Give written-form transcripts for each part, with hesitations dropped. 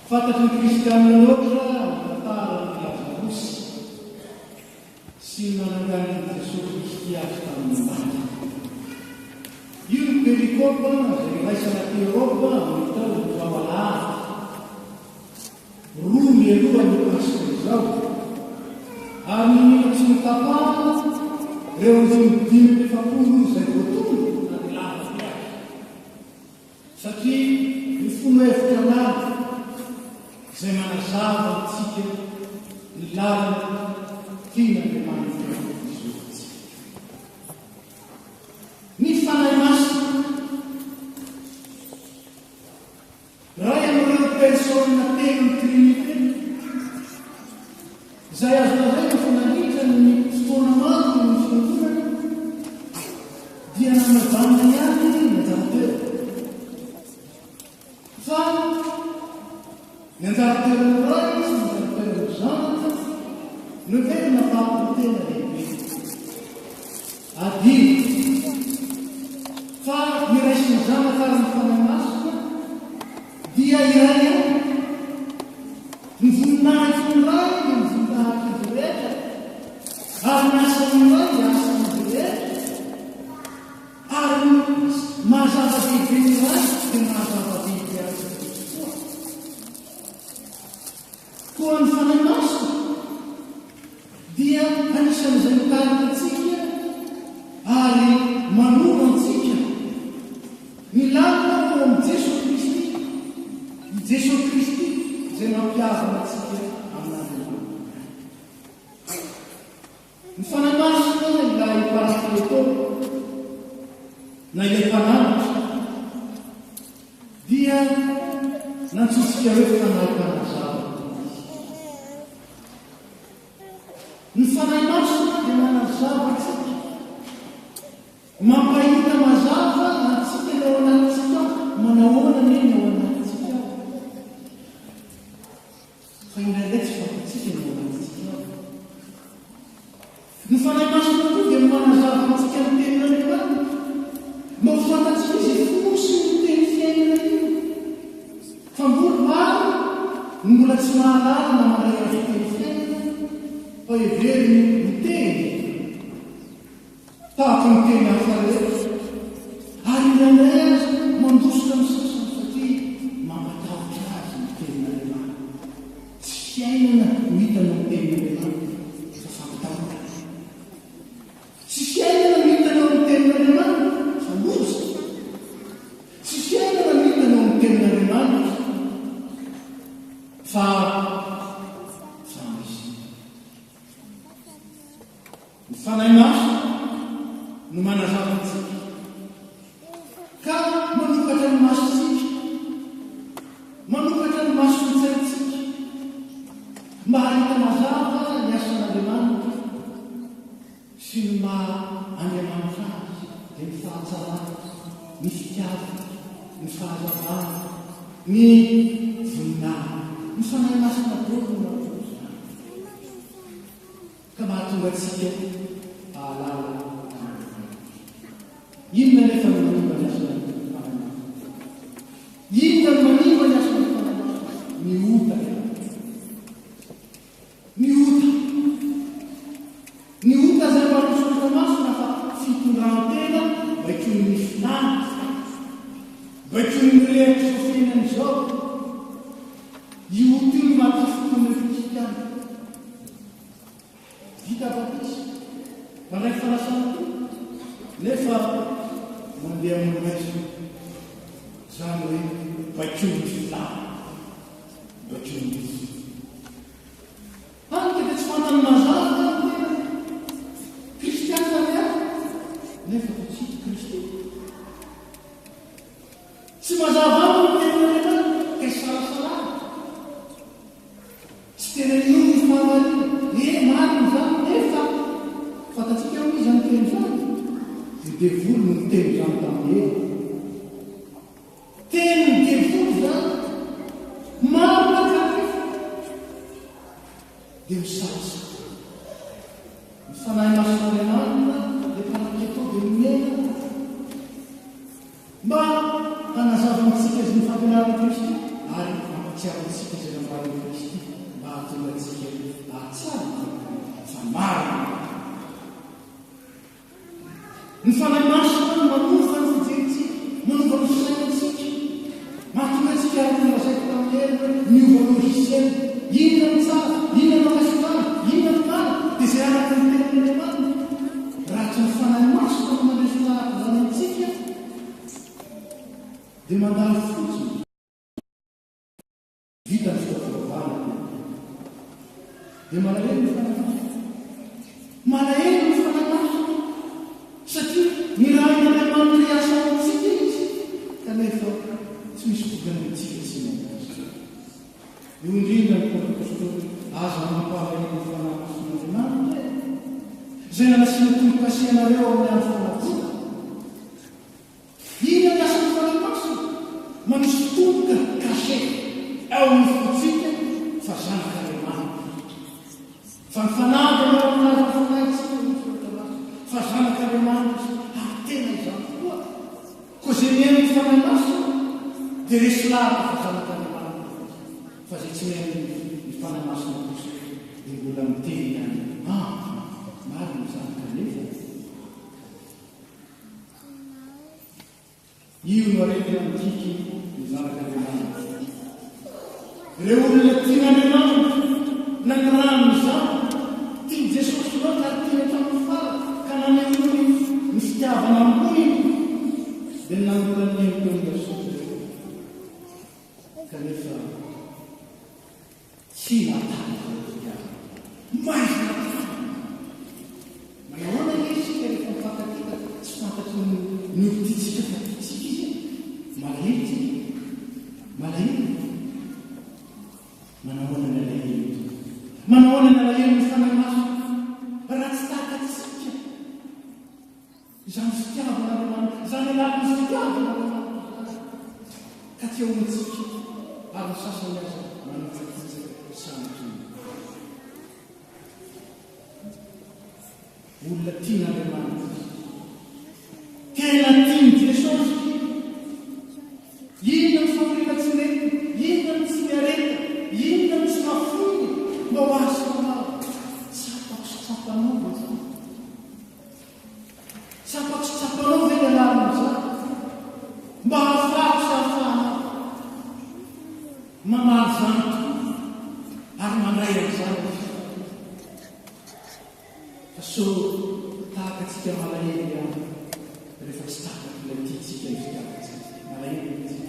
Fantatry ny Kristianina loatra ny tantaran'i Lazarosy sy ny nananganan'i Jesoa Kristy azy tamin'ny maty. Io ny perikopa izay iraisana aty Eoropa amin'ny taona vao alahady roa mialohan'ny Paska izao, ary niniana tsy notapahana ireo andininy 45 izay voatonona na dia lava be aza. Satria mifono hevitra lalina izay manazava amintsika ny lalana tian'Andriamanitra hizorantsika. Ny Fanahy Masina, iray amin'ireo Persona telon'ny Trinite, izay azo lazaina fa nandritra ny fotoana maro ny Fiangonana dia nanajanona ihany ny anjara toerany. Fa ny anjara toeran'ny Ray sy ny anjara toeran'ny Zanaka no heverina fa ho tena lehibe. Adino fa ny Ray sy ny Zanaka ary ny Fanahy Masina dia iray ihany. Ny voninahitry ny Ray dia ny voninahitr'izy rehetra, ary ny asan'ny Ray dia asan'izy rehetra, ary ny maha zava-dehibe ny Ray dia maha zava-dehibe azy rehetra koa. Koa ny Fanahy Masina dia anisan'izay mitarika antsika ary manoro antsika ny lalana ho amin'i Jesoa Kristy, i Jesoa Kristy izay mampihavana antsika amin'Andriamanitra. Ny Fanahy Masina ilay Parakleto na ilay Mpananatra dia nantsointsika hoe Fanahy Mpanazava koa izy. Ny Fanahy Masina dia manazava antsika, mampahita mazava antsika ny ao anatintsika ao, manahoana anie ny ao anatintsika ao? Fa indraindray tsy fantatsika ny ao anatintsika ao. Ny Fanahy Masina koa dia manazava amintsika ny Tenin'Andriamanitra, mba ho fantatsika izay fonosin'io teny fiainana io. Fa mbola maro no mbola tsy mahalala na mandray azy ho teny fiainana, fa heveriny ho teny tahaka ny teny hafa rehetra, ary indraindray aza mandositra ny sasany satria mampatahotra azy ny Tenin'Andriamanitra. Tsy fiainana no hitany ao amin'ny Tenin'Andriamanitra fa fampitahorana. Tsy fiainana no hitany ao amin'ny Tenin'Andriamanitra fa loza. Tsy fiainana no hitany ao amin'ny Tenin'Andriamanitra fa fahamaizina. Ny Fanahy Masina no manazava antsika ka manokatra ny masontsika, manokatra ny mason-tsaintsika mba hahita mazava ny asan'Andriamanitra sy ny maha Andriamanitra Azy, dia ny fahatsarana, ny fitiavana, ny fahazavana, ny voninahiny. Ny Fanahy Masina daholo no mahatonga izany. Ka mahatonga antsika hahalala an'Andriamanitra. Inona anefa no manimba ny asan'ny Fanahy Masina? Inona no manimba ny asan'ny Fanahy Masina? Ny ota ihany. Ny ota. Ny ota izay marosotra masina fa fitondran-tena baikoin'ny filàna, baikoin'ny rehatr'izao fiainana izao. Io ota io no maha-tafintohina ny kristiana. Vita batisa, mandray fanasan'ny Tompo, nefa mandeha amin'ny maizina. Izany hoe baikoin'ny filàna, baikoin'ny nofo. Hany ka dia tsy fantany mazava ny tenany. Kristiana ve aho? Nefa toa tsy hita Kristy. Tsy mazava aminy ny tenin'Andriamanitra, ka isalasalany. Tsy tena inoany ny fahamarinana. Ee, marina izany, nefa fantatsika hoe iza no niteny izany? Ny devoly no niteny izany tamin'i Eva. Tenin'ny devoly izany. Marina kanefa dia misalasala. Ny Fanahy Masin'Andriamanitra dia Mpanaketo dia nomena mba hanazava amintsika ny fampianaran'i Kristy ary hampatsiahy. Mampahatsiaro antsika izay nambaran'i Kristy mba hahatonga antsika hahatsara ny fahotana fa marina ny fahotana. Ny Fanahy Masina no manova ny fijerintsika, manova ny fisainantsika. Mahatonga antsika araka ny nolazaiko tamin'ny heriny hoe miova logiciel. Inona no tsara, inona no ankasitrahana, inona no marina, dia izay araka ny Tenin'Andriamanitra. Raha tsy ny Fanahy Masina no mandresy lahatra izany amintsika, dia mandalo fotsiny. Vita ny fotoam-pivavahana dia dia malahelo ny Fanahy Masina. Malahelo ny Fanahy Masina satria nirahin'Andriamanitra hiasa ao amintsika Izy kanefa tsy misy vokany amintsika tsy manao azy. Io indrindra ny Paoly Apostoly, aza mampalahelo ny Fanahy Masin'Andriamanitra e! Izay nanasiana tombo-kase anareo amin'ny andro fanavotana. Inona ny asan'ny Fanahy Masina? Manisy tomboka, cachet, ao amin'ny fontsika fa zanak'Andriamanitra isika. Fa ny Fanahy dia miara-milaza ny fanahintsika hoy ny Soratra Masina, fa zanak'Andriamanitra isika, ary tena izany tokoa. Koa izay mihaino ny Fanahy Masina dia resy lahatra fa zanak'Andriamanitra izy. Fa izay tsy mihaino ny Fanahy Masina kosa dia mbola miteny ihany, Ah, marina izany kanefa. Io no aretina mikiky ny zanak'Andriamanitra. Ireo olona tian'Andriamanitra, nanirahany ny Zanany, tian'i Jesosy loatra ary tiany hatramin'ny farany ka nanehoany ny fitiavana ambony dia nanolorany ny ainy teo amin'ny hazo ireo. Kanefa Tsy mahatakatra ny fitiavana. Maizina tokoa. Manahoana anie isika rehefa mifankatia ka tsy fantatry ny ny olon-tiantsika fa tiantsika izy e? Malahelo isika. Malahelo. Manahoana ny alahelon'ny Tompo? Manahoana ny alahelon'ny Fanahy Masina? Raha tsy takatsika Izany fitiavan'Andriamanitra izany alalan'ny fitiavan'Andriamanitra izany ka tsy eo amintsika ary ny sasany aza manitsakitsaka samy toy ny olona tian'Andriamanitra izy. Tena tian'i Jesosy. Inona ny fahoriana tsy nentiny? Inona no tsy niaretany? Inona no tsy nafoiny mba ho azy sy ho anao? Tsapako sy tsapanao ve izany? Tsapako sy tsapanao ve ny alalan'izany? Mba hahafahako sy hahafahanao mamaly izany tokoa ary mandray an'izany ho fitahiana. Fa sao tahaka antsika malahelo ihany rehefa tsy takak'ilay tiantsika ny fitiavantsika. Malahelo ve tsika?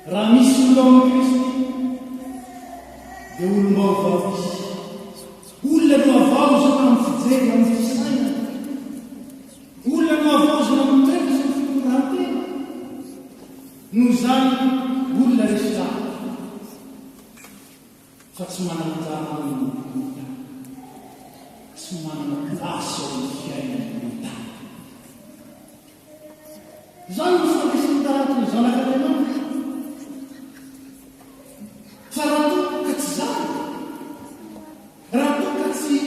Raha misy olona ao amin'i Kristy, dia olom-baovao izy. Olona nohavaozina amin'ny fijery, amin'ny fisainana. Olona nohavaozina amin'ny toetra sy ny fitondran-tena. Noho izany, olona resy lahatra fa tsy manana anjara aminy ny tany. Tsy manana plasy ao amin'ny fiainany ny tany. Izany no fandresen'ny-dahatry ny Zanak'Andriamanitra. Fa raha toa ka tsy izany, raha toa ka tsy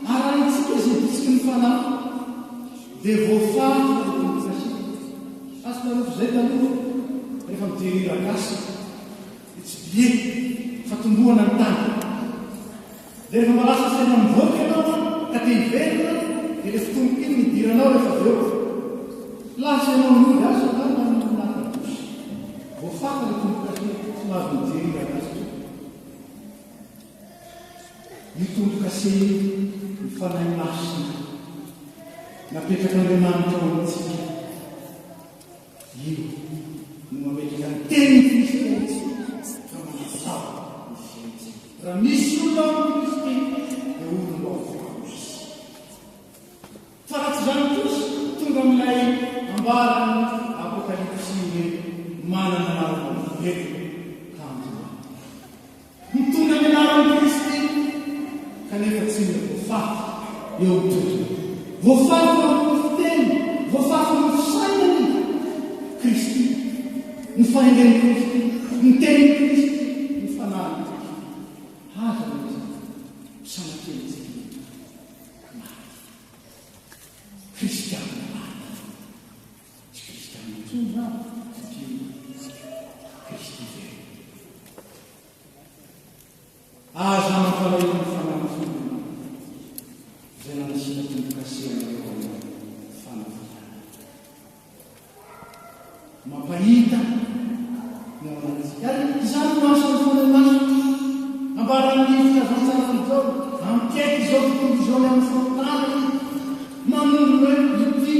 arahintsika izay bitsiky ny Fanahy, dia voafaritra ny tombo-kase. Asa nareo fa izay taloha, rehefa mijery hira gasy, dia tsy billet, fa tombohana ny tany. Dia rehefa mba lasa saina mivoaka ianao an, ka te hiverina, dia ilay fitomboka iny no idiranao rehefa avy eo. Lasa ianao nody asa angamba any naka douche. Voafafa ilay tombo-kase, tsy mahazo mijery hira gasy intsony. Io tombo-kase io ny Fanahy Masina napetrak'Andriamanitra ao amintsika. Io no mametraka ny tenin'i Kristy amintsika ka manazava ny fiainantsika. Raha misy olona ao amin'i Kristy dia olom-baovao izy. Fa raha tsy izany kosa, tonga amin'ilay ambaran'ny Apokalypsy hoe manana anarana velona ka Andriamanitra. Mitondra ny anaran'i Kristy kanefa tsy mila voafafy eo amin'ny toetrany. Voafafy eo amin'ny fiteny, voafafy eo amin'ny fisainany i Kristy, ny fahendren'i Kristy, ny tenin'i Kristy, ny fanahin'i Kristy. Aza miezaka sanatria antsika ny maty. Kristianina maty. Tsy kristianina intsony izany. Kristy velona. Aza mampalahelo ny Fanahy Masina izay nanasiana tombo-kase anareo amin'ny fanavotana. Mampahita ny ao anatintsika. Ary izany no asan'ny Fanahy Masina. Ambaran'ny filazantsaran'i Jaona, Hampiaiky izao tontolo izao ny amin'ny fahotana izy. Manondro hoe ity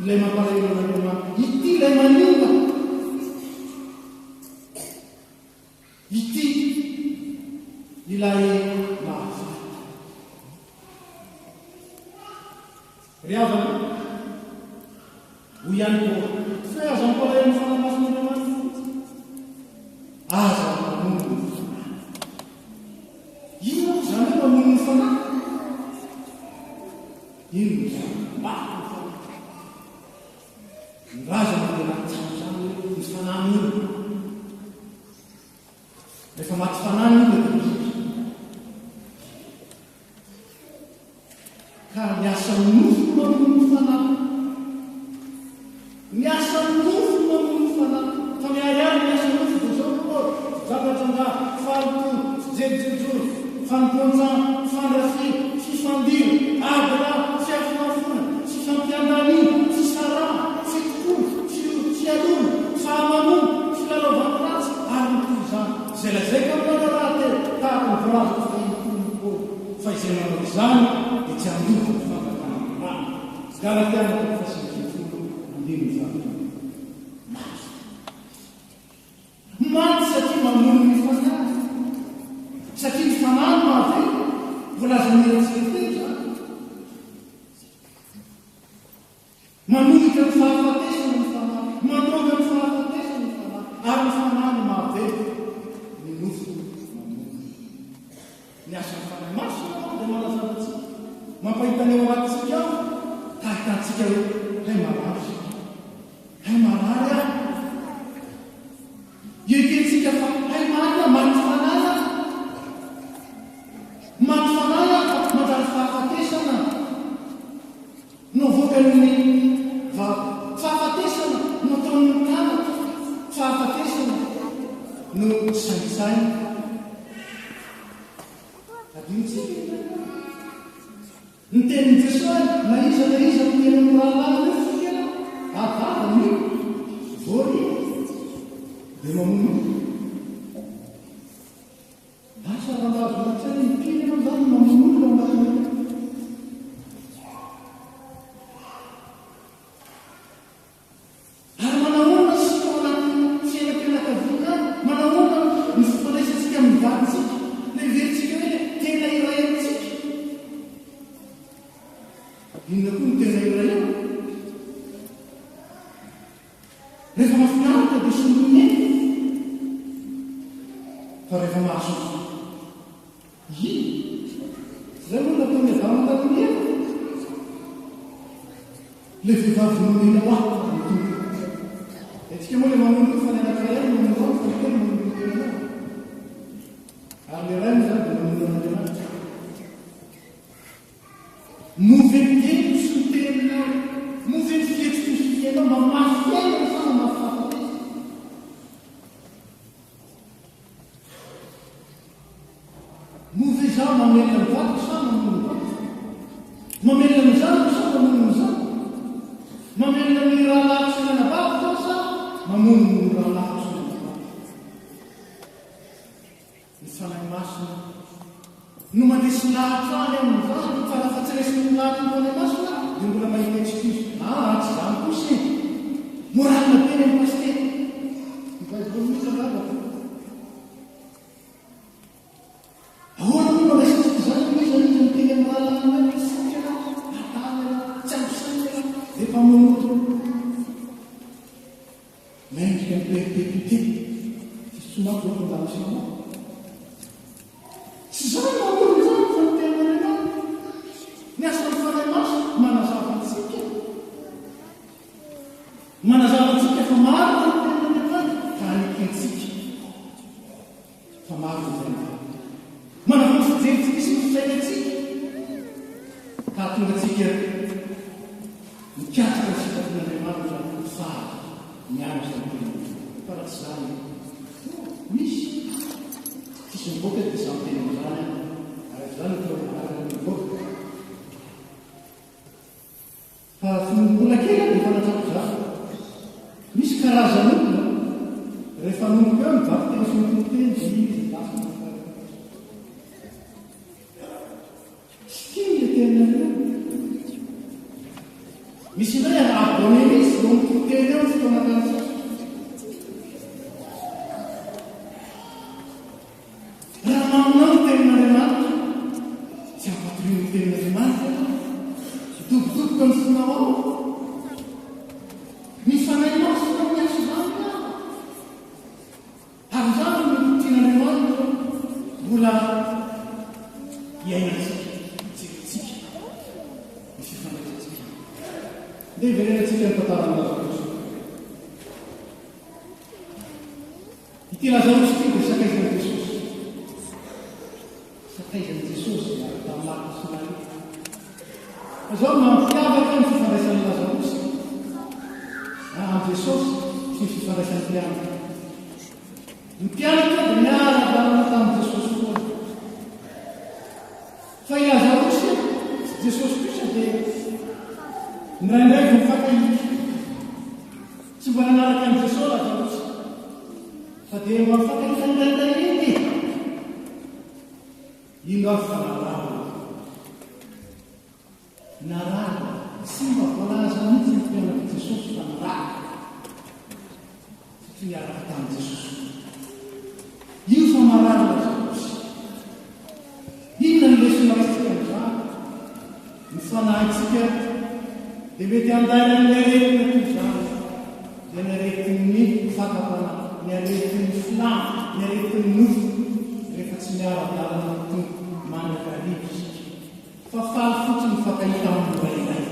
ilay mampalahelo an'Andriamanitra, ity ilay manimba. Ity ilay mahafaty. Ry havana, hoy ihany Paoly, tsy hoe aza mampalahelo ny Fanahy Masin'Andriamanitra fotsiny, aza mamono ny Fanahy. Inona moa izany hoe mamono ny Fanahy? Inona izany? Maty ny Fanahy. Ny razana dia mahatsiaro izany hoe ny fanahy mino. Rehefa maty fanahy ny olona dia biby. Ka ny asan'ny nofo no mamono ny fanahy. Ny asan'ny nofo no mamono ny fanahy. Fa miharihary ny asan'ny nofo dia izao no Paoly, fijangajangana, fahalotoana, fijerojejona, fanompoan-tsampy, fandrafiana, fifandirana, ady lahy, fiafonafonana, fifampiandaniana, fisarahana, fitokoana, fialonana, fahamamoana, filalaovan-dratsy, ary ny toy izany, izay lazaiko aminareo rahateo, tahaka ny voalazako fahiny koa ny Paoly, fa izay manao izany dia tsy handova ny fanjakan'Andriamanitra. Galatiana toko fahasivy andininy fahatelo. Maty. Maty satria mamono ny fanahy. Satria ny fanahy no mahavelona. Voalazan'ny hirantsika teo izany. Manohitra ny fahafatesana ny fanahy, mandroaka ny fahafatesana ny fanahy, ary ny fanahy no mahavelona, ny nofo mamono. Ny asan'ny Fanahy Masina manko dia manazava antsika, mampahita ny ao anatintsika ao, ka ahitantsika hoe hay marary isika, hay marary aho. Ekentsika fa hay maty aho, maty fanahy aho. Maty fanahy aho fa manjary fahafatesana no avoakan'ny vava. Fahafatesana no ataon'ny tanako. Fahafatesana no saintsainiko. Adinontsika indraindray. Ny tenin'i Jesoa hoe, na iza na iza miteny amin'ny rahalahiny hoe fohy ianao, adala ny vory, dia mamono olona. Asa raha mba azonao an-tsaina impiry ianao izany no mamono olona ao anatin'ny Ary manahoana isika ao anatin'ny fiainam-pianakaviana any? Manahoana ny fifandraisantsika amin'ny vadintsika? Ilay heverintsika hoe tena iray amintsika. Inona koa no tena iray ao? Rehefa mahafinaritra dia soloina eny. Fa rehefa mahasosotra. Ii. Izay moa no nataon'i Adama tamin'i Eva. Ilay vehivavy nomenao ahy no Tompo. Haintsika moa ilay mamono fa ny anankiray ihany no mamono ahy fa ny telo mamono ny tenanao. Ary ilay iray moa izany dia mamono an'Andriamanitra. Moa ve ny teniko sy ny teninao, moa ve ny fihetsiko sy ny fiainao mamafy fiainana sa mamafy fahafatesana? Moa ve izaho mamelona ny vadiko sa mamono ny vadiko? Mamelona ny zanako sa mamono ny zanako? Mamelona ny rahalahiko sy ny anabaviko aho sa mamono ny rahalahiko sy ny anabaviko? Ny Fanahy Masina no mandresy lahatra ahy amin'izany, fa raha fa tsy resin'ny lahatra ny Fanahy Masina dia mbola mahita excuse. Aa, tsy izany kosa e! Morale be ny an'i Pasitera. Ny Baiboly mihitsy angamba ko. Ahoana moa no andraisantsika izany hoy izy izy miteny amin'ny rahalahiny hoe fohy ianao, adala ianao, tsy ampy saina ianao, dia mpamono olona. Mendrika ny père député. Tsisy tsy manko zao condamnation anao. Tsy izany no mamono izany fa ny tenin'Andriamanitra. Ny asan'ny Fanahy Masina manazava antsika. Manazava antsika fa marina ny tenin'Andriamanitra ka anekentsika fa marina izay marina. Manavao ny fijerintsika sy ny fisainantsika ka hahatonga antsika mikatsaka ny sitrapon'Andriamanitra. faly mianatra ny tenin'Andriamanitra. Fa raha tsy izany, oh, misy tsisy mivoaka dia samy teny amin'izany aho. Ary avy izany atao manaraka ny mivoaka. Fa fony mbola kely aho dia efa nahatsapa izany. Misy karazan'olona, rehefa hanomboka eo ny vakiteny sy ny toriteny dia iny izy lasa mankaty. Tsy tiany ilay teninareo. Misy indray abonné mihitsy vao mitoriteny eo ny fotoana tany sasany. Raha maminao ny tenin'Andriamanitra, tsy ampatorian'ny ny tenin'Andriamanitra ianao. Midobodoboka ny fonao ao. Ny Fanahy Masina miasa izany ianao. Ary izany no tian'Andriamanitra mbola hiainantsika, hijerentsika ny fifandraisantsika aminy. Ndeha hiverenantsika ny tantaran'i Lazarosy. Ity Lazarosy ity dia sakaizan'i Jesosy. Sakaizan'i Jesosy niaraka tamin'i Marta sy Maria. Fa izao no mampiavaka ny fifandraisan'i Lazarosy amin'i Jesosy sy ny fifandraisan'ny mpianatra. Ny mpianatra dia niara-dalana tamin'i Jesosy foana. Fa i Lazarosy sy Jesosy kosa dia indraindray vao mifankahita. Tsy mba nanaraka an'i Jesoa Lazarosy, fa dia mba mifankahita indraindray eny e! Ino avy fa narary Lazarosy? Narary, tsy mba voalaza mihitsy ny mpianatr'i Jesosy fa narary, satria niaraka tamin'i Jesosy foana. Io fa marary Lazarosy. Inona ny lesona raisintsika amin'izany? Ny fanahintsika dia mety handairan'ny aretina toy izany, dia ny aretin'ny fakam-panahy, ny aretin'ny filàna, ny aretin'ny nofo, rehefa tsy miara-dalana amin'ny Tompo mandrakariva isika, fa faly fotsiny mifankahita amin'ny olona iray.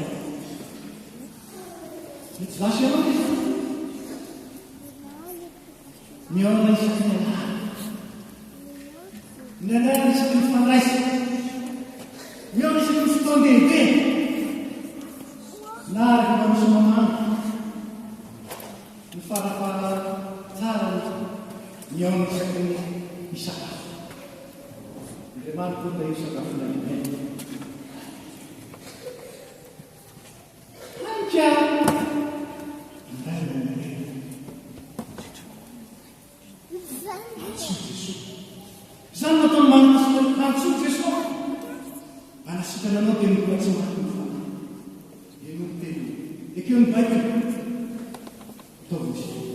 Mety lasa ianao ve izany? Mihaona isaky ny alahady. Indraindray ary isaky ny fandraisana. Mihaona isaky ny fotoan-dehibe. Na rehefa mba misy mamangy. Ny farafara tsarany mihaona isaky ny misakafo. Andriamanitra ô tahio sakafonay. Amen. Haika indray no miverina. Antsoy Jesoa. Izany no ataon'i Marta sy Maria. Antsoy Jesoa. Hanasitrana anao dia mbola tsy maty ny fanahy. Henoy ny teniny. Ekeo ny baikony. Ataovy ny sitrapony.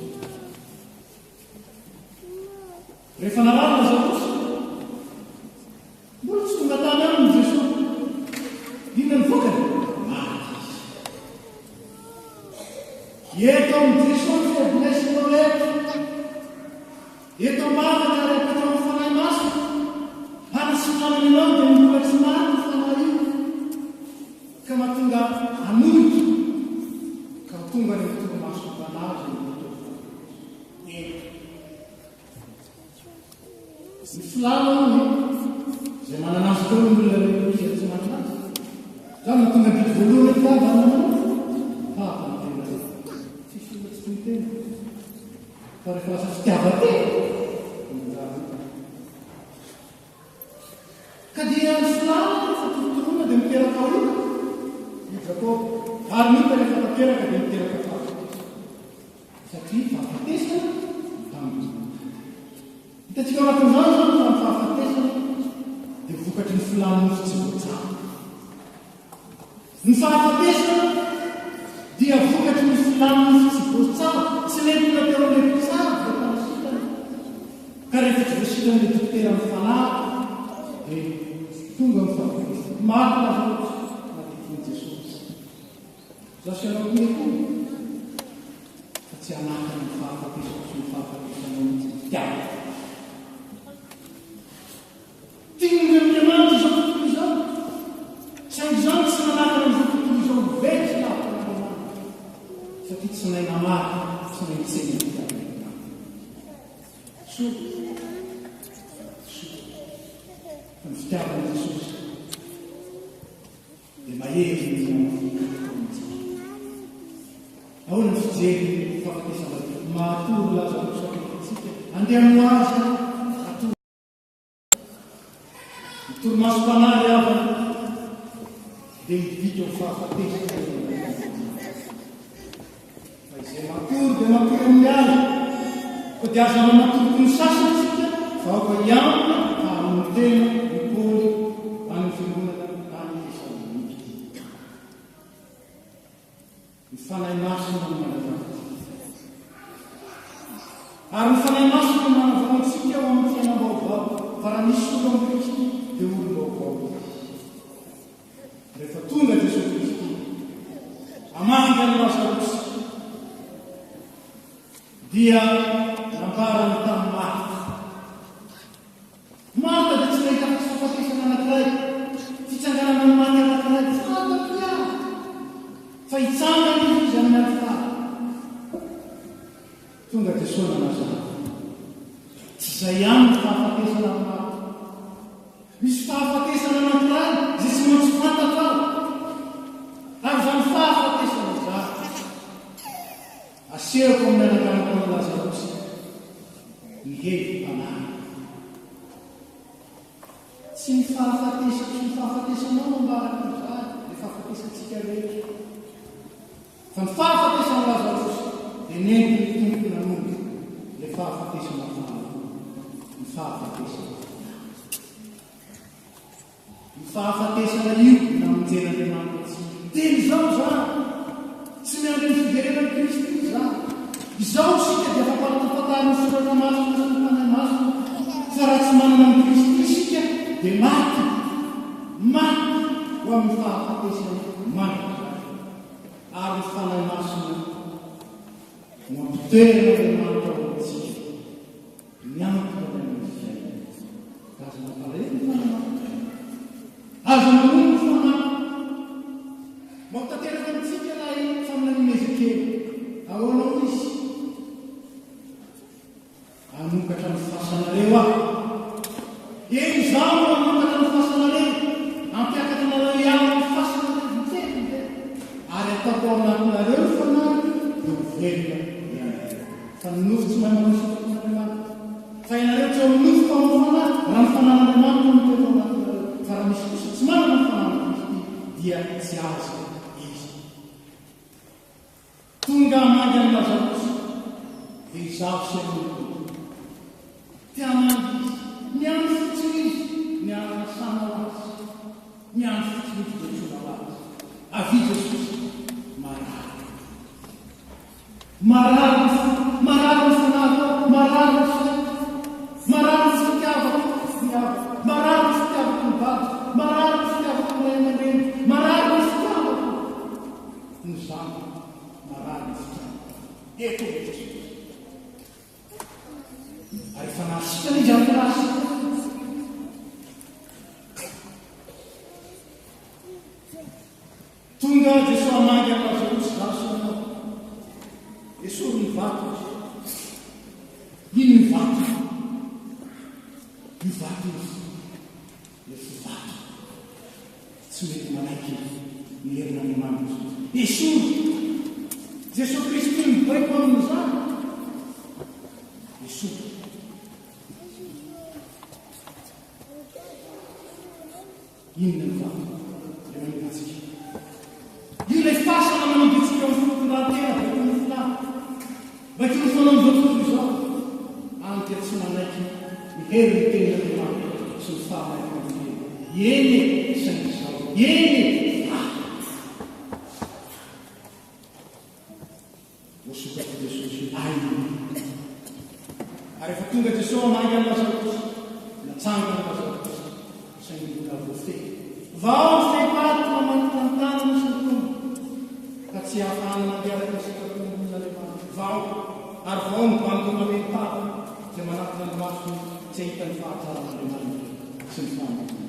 Rehefa narary Lazarosy, mbola tsy tonga tany aminy Jesoa. Inona ny vokany? Maty izy. Eto amin'i Jesoa ny faiblesse-nao rehetra. Eto am-bavaka ary apetraho ny Fanahy Masina. Hanasitranany anao dia mbola tsy maty io fanahy io. Ka mahatonga hanohitra, ka ho tonga any amin'ny torimasom-panahy izay mbola atao fahafatesana. Eny. Ny filàna hono izay manana azy teo ny olona rehetra misy izay tsy manana azy. Izany no tonga didy voalohany hoe tiava ny namanao tahaka ny tenanao. Tsisy olona tsy tia tena. Fa rehefa lasa fitiavan-tena dia manjary ota. Ka dia ny filàna rehefa torotoroina dia miteraka ota, hoy Jakoba, ary ny ota rehefa tanteraka dia miteraka fahafatesana. Satria fahafatesana no tanjon'ny ota. Hitantsika ao anatin'izany izany fa ny fahafatesana dia vokatry ny filàn'ny nofo tsy voatsabo. Ny fahafatesana dia vokatry ny filàn'ny nofo tsy voatsabo, tsy nentina teo amin'ilay mpitsabo ilay mpanasitrana. Ka rehefa tsy voasitran'ilay dokoteran'ny fanahy dia tonga ny fahafatesana. Marina izao na dia tian'i Jesosy. Izaho sy ianao koa etoana fa tsy hanakana ny fahafatesako sy ny fahafatesanao mihitsy ny fitiavako. Tian'Andriamanitra izao tontolo izao, saingy izany tsy nanakana an'izao tontolo izao ho very sy lavitra an'Andriamanitra, satria tsy nahay namaly, tsy nahay nitsena ny fitiavan'Andriamanitra. Soa, soa, fa ny fitiavan'i Jesosy. Dia mahery ny finoana amintsika. Ahoana ny fijery ny fahafatesana? Mahatory Lazarosy akaiky antsika. Andeha hamoha azy aho. Hatory. Ny torimasom-panahy ry havana dia midika ho fahafatesana eo anatrehan'Andriamanitra. Fa izay matory dia matory amin'ny alina. Koa dia aza mba matory toy ny sasany isika, fa aoka hiambina ka hamono tena, hoy Paoly any amin'ny fiangonana any Tesalonika. Ny Fanahy Masina no manazava antsika. Ary ny Fanahy Masina no manavao antsika ho amin'ny fiainam-baovao, fa raha misy olona ao amin'i Kristy dia olom-baovao izy. Rehefa tonga Jesoa Kristy, hamangy an'i Lazarosy, dia nambarany tamin'i Marta. Marta dia tsy nahita afa-tsy fahafatesana anankiray, fitsanganana amin'ny maty anankiray. Fantatro ihany fa hitsangana izy izy amin'ny andro farany. Tonga Jesoa nanazava. Tsy izay ihany ny fahafatesana amin'i Marta. Misy fahafatesana anankiray izay tsy maintsy fantatrao. Ary izany fahafatesana izany, asehoko amin'ny ananganako an'i Lazarosy ny hevi-panahy. Tsy ny fahafatesako sy ny fahafatesanao no ambarako amin'izany, ny fahafatesantsika rehetra. Fa ny fahafatesan'i Lazarosy dia nentin'ny Tompo nanomboka ilay fahafatesana faharoa, ny fahafatesana fanahy. Io fahafatesana io no namonjen'Andriamanitra antsika. Teny izao izany. Tsy miandry ny fiverenan'i Kristy izany. Izao isika dia fampahafantarin'ny Soratra Masina sy ny Fanahy Masina fa raha tsy manana an'i Kristy isika dia maty, maty ho amin'ny fahafatesana mandrakizay. Ary ny Fanahy Masina no ampitoeran'Andriamanitra ao amintsika. Miantona ny amin'ny fiainana. Ka aza mampalahelo ny fanahy. Aza mamono ny fanahy. Mba ho tanteraka amintsika ilay faminaniana Ezekiela. Ahoana hoy izy? Hanokatra ny fasanareo aho. Eny, izaho no hanokatra ny fasanareo. Hampiakatra anareo hiala amin'ny fasanareo mijery ve? Ary hataoko ao anatinareo ny fanahiko, dia ho velona ianareo. Fa ny nofo tsy mahay manao sitrapon'Andriamanitra. Fa ianareo tsy ao amin'ny nofo fa ao amin'ny fanahy, raha ny fanan'Andriamanitra no mitoetra ao anatinareo. Fa raha misy kosa tsy manana ny fanan'i Kristy, dia tsy azy izy. Tonga hamangy an'i Lazarosy, dia izaho sy ianao no tonga. Te hamangy izy. Miandry fotsiny izy ny hanasanao azy. Miandry fotsiny izy dia antsoina ho azy. Avia Jesosy, marary. Marary ny foko, marary ny fanahiko, marary ny saiko, marary ny fitiavako ny havako, marary ny fitiavako ny vadiko, marary ny fitiavako ny ray aman-dreniko, marary ny fitiavako ny zanako, marary ny fitiavako. Eto i Jesosy. Ary efa nahasitrana izy ary nahasitrana. Tonga Jesoa hamangy an'i Lazarosy izaho sy ianao. Esory ny vato izy. Iny ny vato io. Io vato io ilay fo vato. Tsy mety manaiky ny herin'Andriamanitra. Esory. Jesoa Kristy mibaiko amin'izany. Esory. Inona no vato ilay manimba antsika? Io ilay fasana manimba antsika amin'ny fitondran-tena baiko ny filàna, baiko ny fanaon'izao tontolo izao, any dia tsy manaiky ny herin'ny tenin'Andriamanitra sy ny fahamarinan'ny teny. Eny e, saingy izao. Eny e, fa. Voasokak'i Jesosy aina ny Ary rehefa tonga Jesosy hamangy an'i Lazarosy, natsangana Lazarosy, saingy mbola voafehy. Vao ny fehipaty mamatotra ny tanany sy ny tongony, ka tsy ahafahana mandeha araka ny sitrapon'Andriamanitra. Vao, ary vao ny bango mameno tava, izay manatona ny masony tsy hahita ny fahatsaran'Andriamanitra sy ny fahamarinany.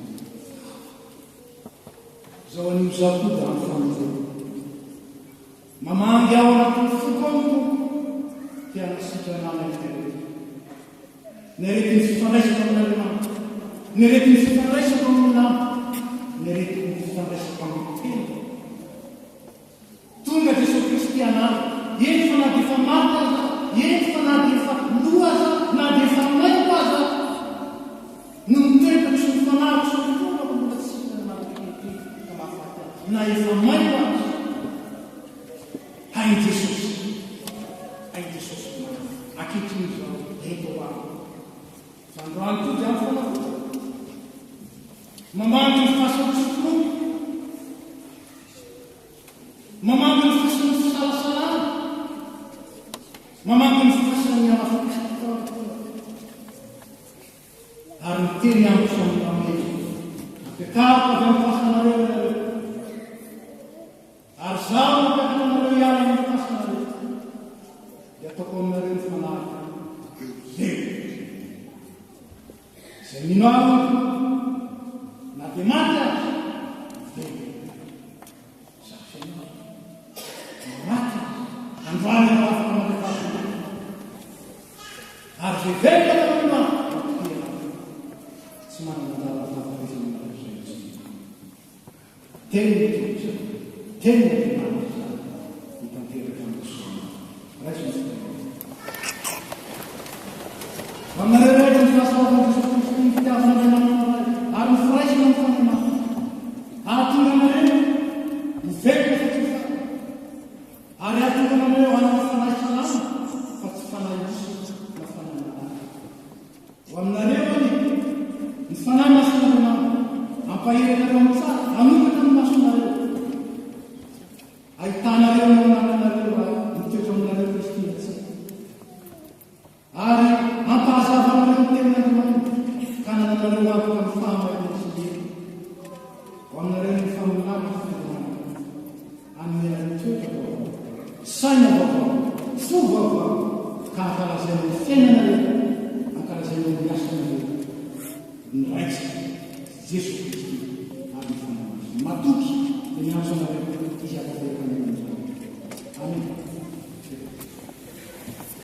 Izao anio izao koa dia andro famonjena. Mamangy ao anatin'ny foko ao ny Tompo te hanasitrana ahy amin'ny aretiko. Ny aretin'ny fifandraisako amin'Andriamanitra, ny aretin'ny fifandraisako amin'ny namako, ny aretin'ny fifandraisako amin'ny tenako. Tonga Jesoa Kristy hanaraka. Eny fa na dia efa lo aza, na dia efa maimbo aza no ny toetrako sy ny fanahiko sy ny fombako mbola tsy sitrana mandrak'ankehitriny ka mahafaty ahy, na efa maimbo aza. Hain'i Jesosy, hain'i Jesosy ny manao ankehitriny izao, ento ho ahy. Fa androany koa dia andro fanavotana. Mamangy ny fasan'ny tsy finoana. Mamangy ny fasan'ny fisalasalana. Mamangy ny fasan'ny hamafipisam-pitaovana. Ary miteny amiko sy aminao hoe, Ampiakariko avy amin'ny fasanareo ianareo. Ary Izaho no hampiakatra anareo hiala amin'ny fasanareo. Dia ataoko aminareo ny fanahiko, dia ho velona. Izay mino Ahy, na dia maty aza, velona. Zafy ianao. Na maty aza, androany ianao afaka mandefa azy ho velona. Ary izay velona ka mino Ahy, matokia ianao. Tsy manana anjara amin'ny fahafatesana mandrakizay intsony. Tenin'ny Tompo izany. Tenin'Andriamanitra izany. Ho tanteraka aminao sy ianao. Raiso ny fitahiana. Ho aminareo rehetra ny fahasoavan'i Jesosy Kristy, ny fitiavan'Andriamanitra Ray, ary ny firaisana amin'ny Fanahy Masina. Hahatonga anareo ho velona fa tsy ho faty, ary hahatonga anareo hanana fanahy salama fa tsy fanahy osa na fanahy marary. Ho aminareo anie ny Fanahy Masin'Andriamanitra, hampahery anareo amin'ny tsara, hanokatra ny masonareo, hahitanareo ny ao anatinareo raha mitoetra aminareo Kristy na tsia, ary hampahazava anareo ny Tenin'Andriamanitra, ka hanananareo antoka amin'ny fahamarinana sy ny hery. Ho aminareo ny famoronana ny Fiangonana. Hanome anareo toetra vaovao, saina vaovao, fo vaovao, ka hankalazaina ny fiainanareo, hankalazaina ny asanareo, ny Raintsika, Jesoa Kristy, ary ny Fanahy Masina. Matoky dia miantso anareo.